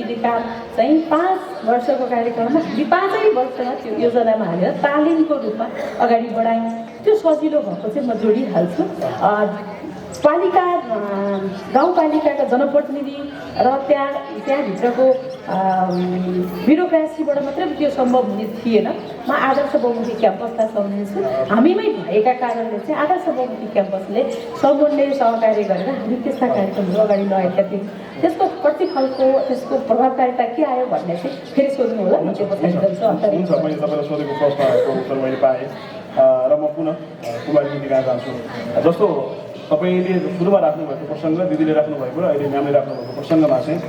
दिने काम चाहिँ 5 वर्षको कार्यक्रममा 5 वर्षमा त्यो योजनामा हालेर तालिमको रूपमा अगाडि बढायौँ। त्यो सजिलो भएको चाहिँ म जोडिहाल्छु। पालिका गाउँपालिकाका जनप्रतिनिधि र त्यहाँभित्रको ब्युरोक्रेसीबाट मात्रै त्यो सम्भव हुने थिएन। म आदर्श बहुमुखी क्याम्पसलाई सम्झिन्छु। हामीमै भएका कारणले चाहिँ आदर्श बहुमुखी क्याम्पसले समन्वय सहकार्य गरेर हामी त्यस्ता कार्यक्रमहरू अगाडि लगाएका थियौँ। त्यसको प्रतिफलको त्यसको प्रभावकारिता के आयो भन्ने चाहिँ फेरि सोध्नु होला। म त्यो पछाडि जान्छु। हुन्छ, मैले तपाईँलाई सोधेको प्रश्नको उत्तर मैले पाएँ र म पुनः कुमारी दिदी कहाँ जान्छु। जस्तो तपाईँले सुरुमा राख्नुभएको प्रसङ्ग, दिदीले राख्नुभएको र अहिले म्यामले राख्नुभएको प्रसङ्गमा चाहिँ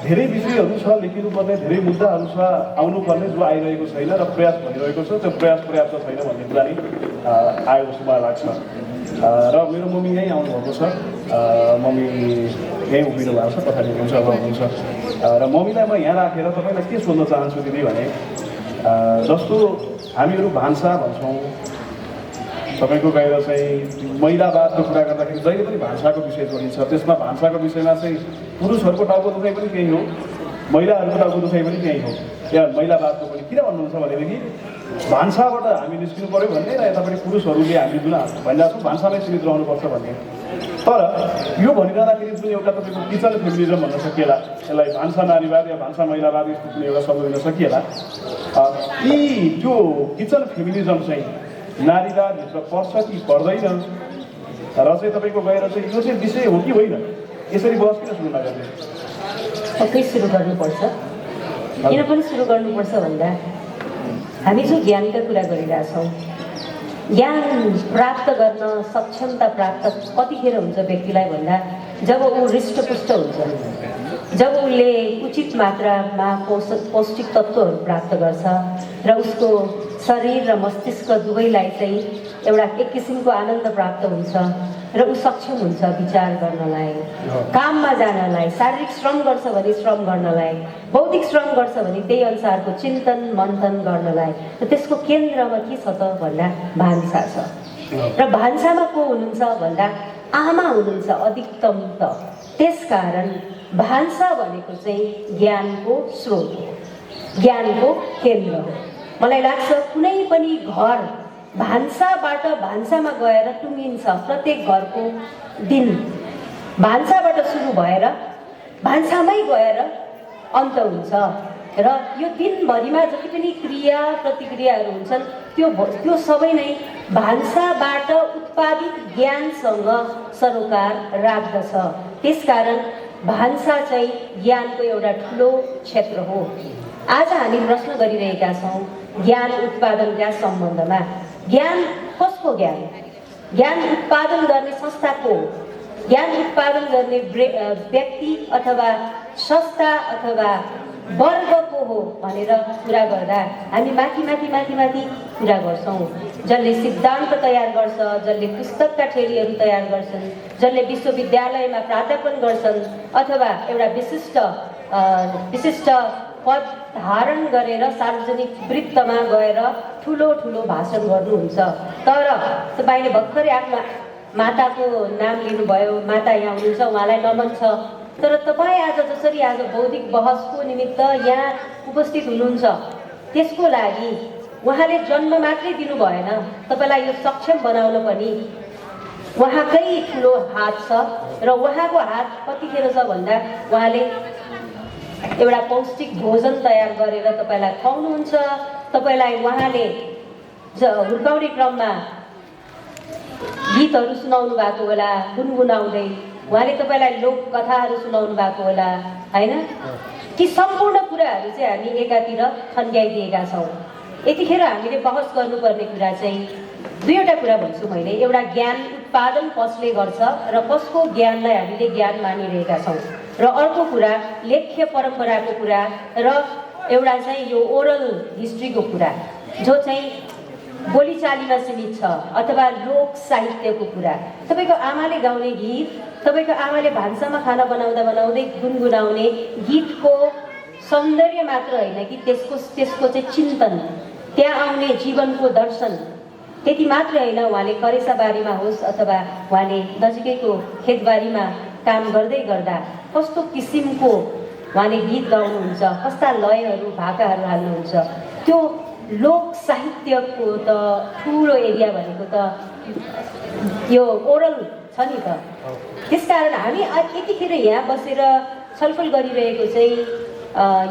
धेरै विषयहरू छ, लेखिनुपर्ने धेरै मुद्दाहरू छ, आउनुपर्ने जो आइरहेको छैन र प्रयास भइरहेको छ। त्यो प्रयास पर्याप्त छैन भन्ने कुरा नै आयो जस्तो मलाई लाग्छ। र मेरो मम्मी यहीँ आउनुभएको छ, मम्मी यहीँ उभिनु भएको छ, पछाडि हुन्छ हुनुहुन्छ। र मम्मीलाई म यहाँ राखेर तपाईँलाई के सोध्न चाहन्छु दिदी भने, जस्तो हामीहरू भान्सा भन्छौँ, तपाईँको गएर चाहिँ महिलावादको कुरा गर्दाखेरि जहिले पनि भान्साको विषय जोडिन्छ। त्यसमा भान्साको विषयमा चाहिँ पुरुषहरूको टाउको दुखाइ पनि केही हो, महिलाहरूको टाउको दुखाइ पनि केही हो। या महिलावादको पनि किन भन्नुहुन्छ भनेदेखि भान्साबाट हामी निस्किनु पऱ्यो भन्ने र यतापट्टि पुरुषहरूले हामी जुन भनिरहेको छौँ भान्सामै सीमित रहनुपर्छ भन्ने। तर यो भनिरहँदाखेरि जुन एउटा तपाईँको किचन फेमिनिजम भन्न सकिएला, यसलाई भान्सा नारीवाद या भान्सा महिलावाद यस्तो कुनै एउटा शब्द दिन सकिएला, ती त्यो किचन फेमिनिजम चाहिँ नारीवादभित्र पर्छ कि पर्दैन र चाहिँ तपाईँको गएर चाहिँ यो चाहिँ विषय हो कि होइन, यसरी बहस किन सुरु नगर्ने? पक्कै सुरु गर्नुपर्छ। किन पनि सुरु गर्नुपर्छ भन्दा हामी जो ज्ञानका कुरा गरिरहेछौँ, ज्ञान प्राप्त गर्न सक्षमता प्राप्त कतिखेर हुन्छ व्यक्तिलाई भन्दा जब ऊ हृष्टपुष्ट हुन्छ, जब उसले उचित मात्रामा पौष्टिक तत्त्वहरू प्राप्त गर्छ र उसको शरीर र मस्तिष्क दुवैलाई चाहिँ एउटा एक किसिमको आनन्द प्राप्त हुन्छ र ऊ सक्षम हुन्छ विचार गर्नलाई, काममा जानलाई, शारीरिक श्रम गर्छ भने श्रम गर्नलाई, बौद्धिक श्रम गर्छ भने त्यही अनुसारको चिन्तन मन्थन गर्नलाई। र त्यसको केन्द्रमा के छ त भन्दा भान्सा छ। र भान्सामा को हुनुहुन्छ भन्दा आमा हुनुहुन्छ अधिकतम त। त्यसकारण भान्सा भनेको चाहिँ ज्ञानको स्रोत हो, ज्ञानको केन्द्र हो। मलाई लाग्छ कुनै पनि घर भान्साबाट भान्सामा गएर टुङ्गिन्छ। प्रत्येक घरको दिन भान्साबाट सुरु भएर भान्सामै गएर अन्त हुन्छ र यो दिनभरिमा जति पनि क्रिया प्रतिक्रियाहरू हुन्छन् त्यो सबै नै भान्साबाट उत्पादित ज्ञानसँग सरोकार राख्दछ। त्यसकारण भान्सा चाहिँ ज्ञानको एउटा ठुलो क्षेत्र हो। आज हामी प्रश्न गरिरहेका छौँ ज्ञान उत्पादनका सम्बन्धमा। ज्ञान कसको ज्ञान? ज्ञान उत्पादन गर्ने संस्थाको, ज्ञान उत्पादन गर्ने व्यक्ति अथवा संस्था अथवा वर्गको हो भनेर कुरा गर्दा हामी माथि कुरा गर्छौँ। जसले सिद्धान्त तयार गर्छ, जसले पुस्तकका ठेलीहरू तयार गर्छन्, जसले विश्वविद्यालयमा प्राध्यापन गर्छन् अथवा एउटा विशिष्ट पद धारण गरेर सार्वजनिक वृत्तमा गएर ठुलो भाषण गर्नुहुन्छ। तर तपाईँले भर्खरै आफ्नो माताको नाम लिनुभयो, माता यहाँ हुनुहुन्छ, उहाँलाई नमन छ। तर तपाईँ आज जसरी आज बौद्धिक बहसको निमित्त यहाँ उपस्थित हुनुहुन्छ, त्यसको लागि उहाँले जन्म मात्रै दिनु भएन, तपाईँलाई यो सक्षम बनाउन पनि उहाँकै ठुलो हात छ। र उहाँको हात कतिखेर छ भन्दा उहाँले एउटा पौष्टिक भोजन तयार गरेर तपाईँलाई खुवाउनुहुन्छ। तपाईँलाई उहाँले हुर्काउने क्रममा गीतहरू सुनाउनु भएको होला, गुनगुनाउँदै उहाँले तपाईँलाई लोककथाहरू सुनाउनु भएको होला, होइन? कि सम्पूर्ण कुराहरू चाहिँ हामी एकातिर थन्क्याइदिएका छौँ। यतिखेर हामीले बहस गर्नुपर्ने कुरा चाहिँ दुईवटा कुरा भन्छु मैले। एउटा ज्ञान उत्पादन कसले गर्छ र कसको ज्ञानलाई हामीले ज्ञान मानिरहेका छौँ, र अर्को कुरा लेख्य परम्पराको कुरा र एउटा चाहिँ यो ओरल हिस्ट्रीको कुरा जो चाहिँ बोलीचालीमा सीमित छ अथवा लोक साहित्यको कुरा। तपाईँको आमाले गाउने गीत, तपाईँको आमाले भान्सामा खाना बनाउँदै गुनगुनाउने गीतको सौन्दर्य मात्र होइन कि त्यसको चाहिँ चिन्तन, त्यहाँ आउने जीवनको दर्शन त्यति मात्रै होइन। उहाँले करेसाबारीमा होस् अथवा उहाँले नजिकैको खेतबारीमा काम गर्दै गर्दा कस्तो किसिमको उहाँले गीत गाउनुहुन्छ, कस्ता लयहरू भाकाहरू हाल्नुहुन्छ। त्यो लोक साहित्यको त ठुलो एरिया भनेको त यो ओरल छ नि त। त्यसकारण हामी यतिखेर यहाँ बसेर छलफल गरिरहेको चाहिँ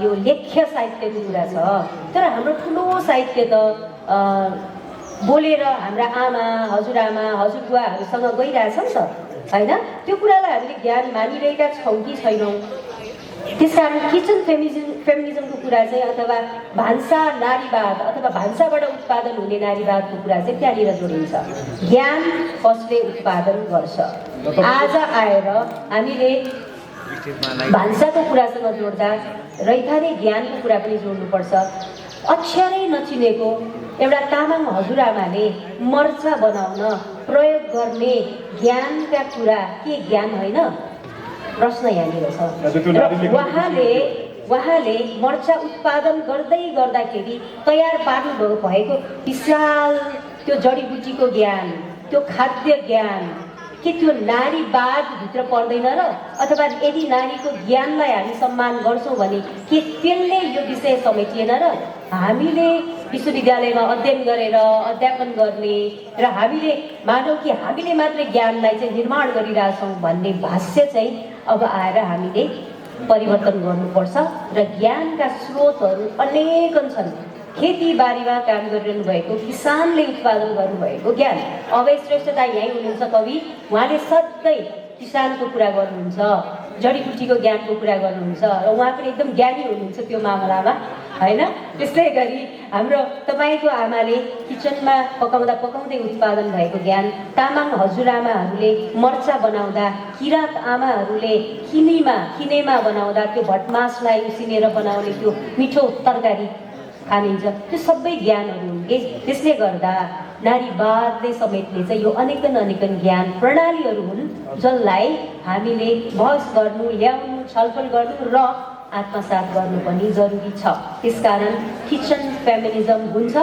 यो लेख्य साहित्यको कुरा छ। तर हाम्रो ठुलो साहित्य त बोलेर हाम्रा आमा, हजुरआमा, हजुरबुवाहरूसँग गइरहेछ नि त, होइन? त्यो कुरालाई हामीले ज्ञान मानिरहेका छौँ कि छैनौँ? त्यसकारण किचन फेमिनिजमको कुरा चाहिँ अथवा भान्सा नारीवाद अथवा भान्साबाट उत्पादन हुने नारीवादको कुरा चाहिँ त्यहाँनिर जोडिन्छ। ज्ञान कसले उत्पादन गर्छ? आज आएर हामीले भान्साको कुरासँग जोड्दा रैथाने ज्ञानको कुरा पनि जोड्नुपर्छ। अक्षरै नचिनेको एउटा तामाङ हजुरआमाले मर्चा बनाउन प्रयोग गर्ने ज्ञानका कुरा के ज्ञान होइन? प्रश्न यहाँनिर छ। उहाँले मर्चा उत्पादन गर्दै गर्दाखेरि तयार पार्नु भएको विशाल त्यो जडीबुटीको ज्ञान, त्यो खाद्य ज्ञान के त्यो नारीवादभित्र पर्दैन र? अथवा यदि नारीको ज्ञानलाई हामी सम्मान गर्छौँ भने के त्यसले यो विषय समेटिएन र? हामीले विश्वविद्यालयमा अध्ययन गरेर अध्यापन गर्ने र हामीले मानौँ कि हामीले मात्रै ज्ञानलाई चाहिँ निर्माण गरिरहेछौँ भन्ने भाष्य चाहिँ अब आएर हामीले परिवर्तन गर्नुपर्छ। र ज्ञानका स्रोतहरू अनेकन छन्। खेतीबारीमा काम गरिरहनु भएको किसानले उत्पादन गर्नुभएको ज्ञान। अभय श्रेष्ठ दाइ यहीँ हुनुहुन्छ कवि, उहाँले सधैँ किसानको कुरा गर्नुहुन्छ, जडीबुटीको ज्ञानको कुरा गर्नुहुन्छ र उहाँ पनि एकदम ज्ञानी हुनुहुन्छ त्यो मामलामा, होइन? त्यस्तै गरी हाम्रो तपाईँको आमाले किचनमा पकाउँदै उत्पादन भएको ज्ञान, तामाङ हजुरआमाहरूले मर्चा बनाउँदा, किराँत आमाहरूले किनेमा बनाउँदा त्यो भटमासलाई उसिनेर बनाउने त्यो मिठो तरकारी खानिन्छ, त्यो सबै ज्ञानहरू हुन्। त्यसले गर्दा नारीवादले समेतले चाहिँ यो अनेकन ज्ञान प्रणालीहरू हुन् जसलाई हामीले बहस गर्नु, ल्याउनु, छलफल गर्नु र आत्मसात गर्नु पनि जरुरी छ। त्यसकारण किचन फेमिनिजम हुन्छ।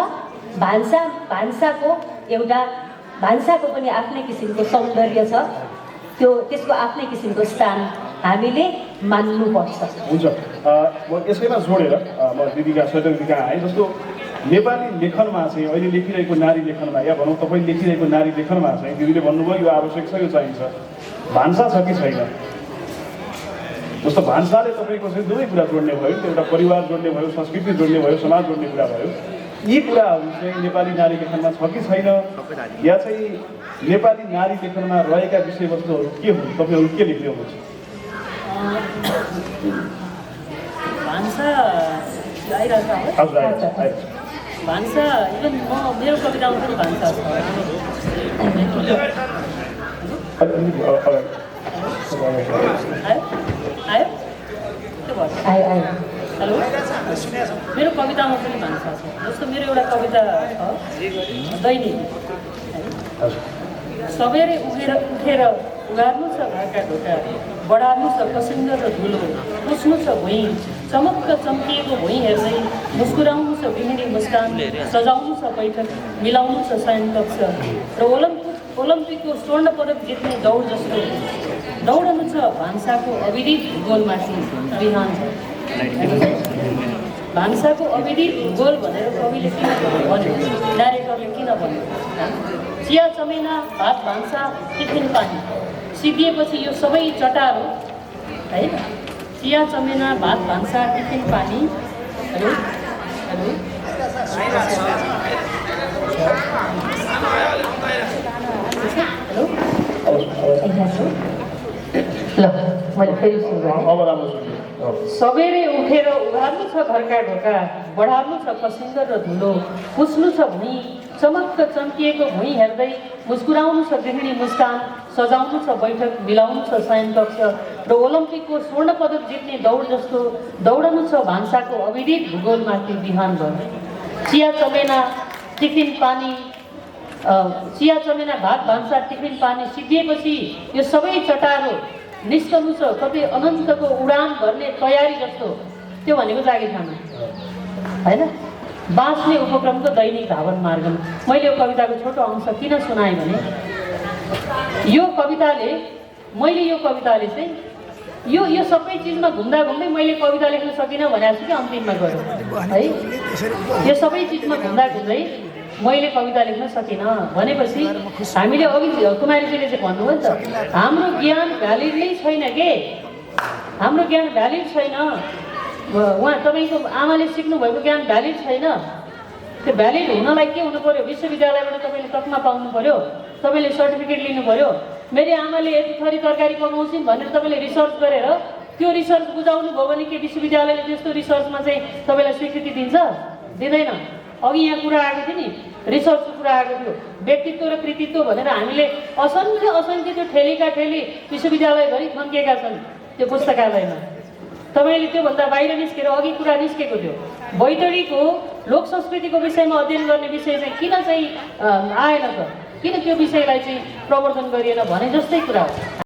भान्साको पनि आफ्नै किसिमको सौन्दर्य छ, त्यसको आफ्नै किसिमको स्थान हामीले मान्नुपर्छ। हुन्छ, म यसैमा जोडेर म दिदीका सैतङ्गी कहाँ आएँ। जस्तो नेपाली लेखनमा चाहिँ अहिले लेखिरहेको नारी लेखनमा या भनौँ तपाईँ लेखिरहेको नारी लेखनमा चाहिँ दिदीले भन्नुभयो यो आवश्यक छ, यो चाहिन्छ, भान्सा छ कि छैन? जस्तो भान्साले तपाईँको चाहिँ दुवै कुरा जोड्ने भयो, एउटा परिवार जोड्ने भयो, संस्कृति जोड्ने भयो, समाज जोड्ने कुरा भयो। यी कुराहरू चाहिँ नेपाली नारी लेखनमा छ कि छैन, या चाहिँ नेपाली नारी लेखनमा रहेका विषयवस्तुहरू के हुन्? तपाईँहरू के लेख्दै हुनुहुन्छ? भान्सा भान्सा इभन मेरो कवितामा पनि भान्सा छ। हेलो, मेरो कवितामा पनि भान्सा छ। जस्तो मेरो एउटा कविता छ, दैनिक। सबेरै उठेर उगार्नु छ घरका ढोका, बढार्नु छ पसिना र धुलो, पुस्नु छ भुइँ, चमक्क चम्किएको भुइँ हेर्दै मुस्कुराउनु छ गृहिणी मुस्कान, सजाउनु छ बैठक, मिलाउनु छ शयन कक्ष र ओलम्पिकको स्वर्ण पदक जित्ने दौड जस्तो दौडनु छ भान्साको अविदित भूगोलमाथि बिहान। भान्साको अविदित भूगोल भनेर कविले किन भन्यो, नारेकरले किन भन्यो? चिया चमेना भात भान्सा टिफिन पानी सिद्धिएपछि यो सबै चटारो, है? चिया चमेना भात भान्सा टिफिन पानी। हेलो हेलो, ल मैले फेरि सुरु सबेरै उठेर उघार्नु छ घरका ढोका, बढार्नु छ पसिना र धुलो, पुस्नु छ भुइँ, चमक्क चम्किएको भुइँ हेर्दै मुस्कुराउनु छ गृहिणी मुस्कान, सजाउनु छ बैठक, मिलाउनु छ शयन कक्ष र ओलम्पिकको स्वर्ण पदक जित्ने दौड जस्तो दौडनु छ भान्साको अविदित भूगोलमाथि बिहान भर। चिया चमेना टिफिन पानी, चिया चमेना भात भान्सा टिफिन पानी सिद्धिएपछि यो सबै चटारो निस्कनु छ कतै अनन्तको उडान भर्ने तयारी जस्तो। त्यो भनेको जागिर खाना होइन, बाँच्ने उपक्रमको दैनिक धावन मार्गमा। मैले यो कविताको छोटो अंश किन सुनाएँ भने मैले यो कविताले चाहिँ यो सबै चिजमा घुम्दा घुम्दै मैले कविता लेख्न सकिनँ भनेको छु कि अन्तिममा गयो है। यो सबै चिजमा घुम्दा घुम्दै मैले कविता लेख्न सकिनँ भनेपछि हामीले अघि कुमारीजीले चाहिँ भन्नुभयो नि त, हाम्रो ज्ञान भ्यालिड नै छैन के, हाम्रो ज्ञान भ्यालिड छैन। उहाँ तपाईँको आमाले सिक्नुभएको ज्ञान भ्यालिड छैन। त्यो भ्यालिड हुनलाई के हुनु पर्यो? विश्वविद्यालयबाट तपाईँले तकमा पाउनु पर्यो, तपाईँले सर्टिफिकेट लिनु पर्यो। मेरो आमाले यति थरी तरकारी पकाउँछिन् भनेर तपाईँले रिसर्च गरेर त्यो रिसर्च बुझाउनु भयो भने के विश्वविद्यालयले त्यस्तो रिसर्चमा चाहिँ तपाईँलाई स्वीकृति दिन्छ? दिँदैन। अघि यहाँ कुरा आएको थियो नि, रिसर्चको कुरा आएको थियो, व्यक्तित्व र कृतित्व भनेर हामीले असङ्ख्य त्यो ठेलीका ठेली विश्वविद्यालयभरि थन्किएका छन् त्यो पुस्तकालयमा। तपाईँले त्योभन्दा बाहिर निस्केर अघि कुरा निस्केको थियो, बैतडीको लोक संस्कृतिको विषयमा अध्ययन गर्ने विषय चाहिँ किन चाहिँ आएन त, किन त्यो विषयलाई चाहिँ प्रवर्धन गरिएन भने जस्तै कुरा हो।